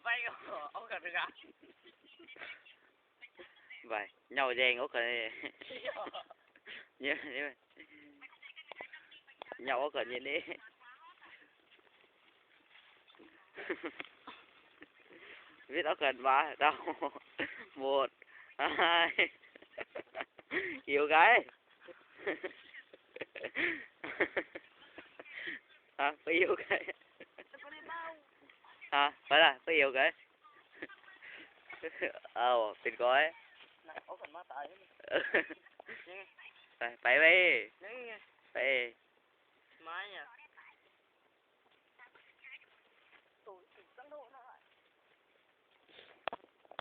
ໄປເອົາກັນເດີ ໄປ ເຍົາແດງເອົາກັນເດ້ ເຍົາ ເຍົາເອົາກັນເດ້ ວິດເອົາກັນວ່າ ເອົາ ໝົດ ອ້າຍ ຫິວໄກ ຮະ ໄປຫິວໄກ ຮະ ໄປລະ ໄປຫິວໄກ ເອົາ ເປັນກ້ອຍ ເອົາກັນມາຕາຍ ໄປ ໄປ ໄປ ໄປ ມາຫຍັງ